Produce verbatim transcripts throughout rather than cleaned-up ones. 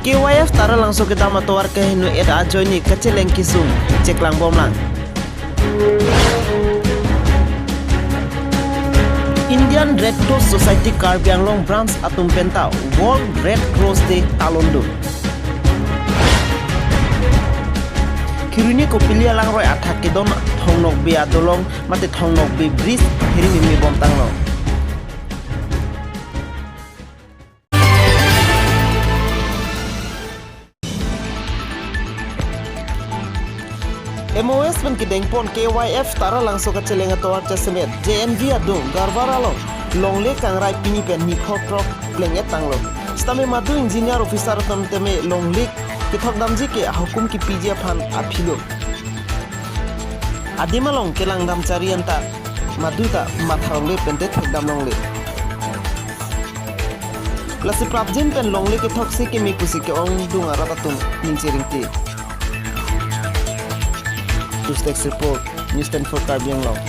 K Y F Taralangso kedam atovar kehingno et ajoine kacheleng kesung cheklang bomlang. Indian Red Cross Society Karbi Anglong Branch atum penta World Red Cross Day talondun. Kheroni Kopili alangroi athak kedon Thong Nokbe adolong mate Thong Nokbe bridge pherimi mi bomtanglo. M O S pen kedengpon K Y F Taralangso kacheleng atovar jasemet J N V adung Garvar along longle kangrai pini pen niphok throk pleng-et tanglo. Sitame madu engineer officer atum tame longle kethok damji ke ahukum kipiji aphan aphilo. Adim along kelang dam chari anta madu ta matha longle pente thekdam longle. Lasi prapjin pen longle kethok si keme pusi ke-ongdung arat atum ningje ringti. News Desk Report, News twenty-four Karbi Anglong.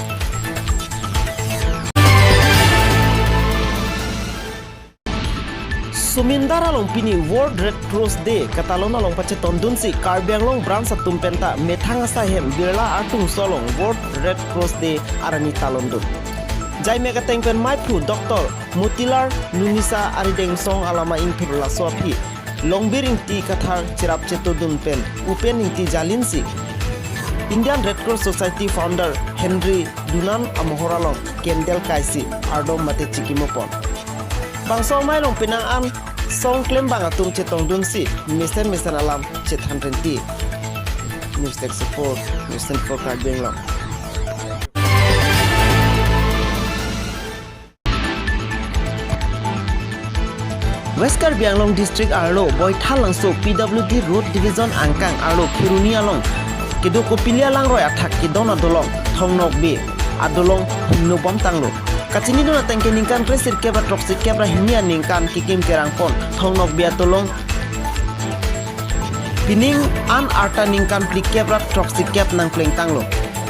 Sumindar along pini World Red Cross Day katalon along pachetondunsi Karbi Anglong Branch atum penta methang asai hem Birla Artungso along World Red Cross Day arni talondun. Jaimek ateng pen maiphu Doctor Motilal Nunisa arideng song alama ingthur laso aphi Longbir Ingti Kathar cherap chetodun pen Upen Ingti jalinsi Indian Red Cross Society founder Henry Dunant amohor along candle kaisi ardom mate chikimopon. Bangso amei along penang an song klembang atum chetongdunsi mesen mesen alam chethan renti. News Desk Report, News twenty-four Karbi Anglong. West Karbi Anglong District arlo Boithalangso P W D Road Division angkang arlo Kheroni along kedo Kopili alangroi athak kedon adolong Thong Nokbe adolong hingno bomtanglo. Kachinidun ateng ke ningkan kresirkep ra throksirkep ra hini aningkan kekim kerangpon Thong Nokbe adolong pining an arta ningkan phlikep ra throksikep nangplengtanglo.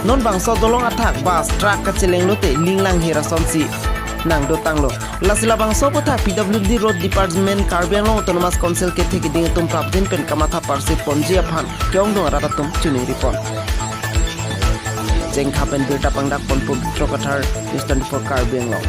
Non bangso dolong athak bus truck kachelenglote linglang hir asonsi nangdotanglo. Lasi labangso aputhak P W D Road Department Karbi Anglong Autonomous Council kethe keding atum prapjin pen kamatha parsi ponji aphan ke-ongdung arat atum chiningripon. Jengkha pen birta pangdakpon Pubitro Kathar, News twenty-four Karbi Anglong.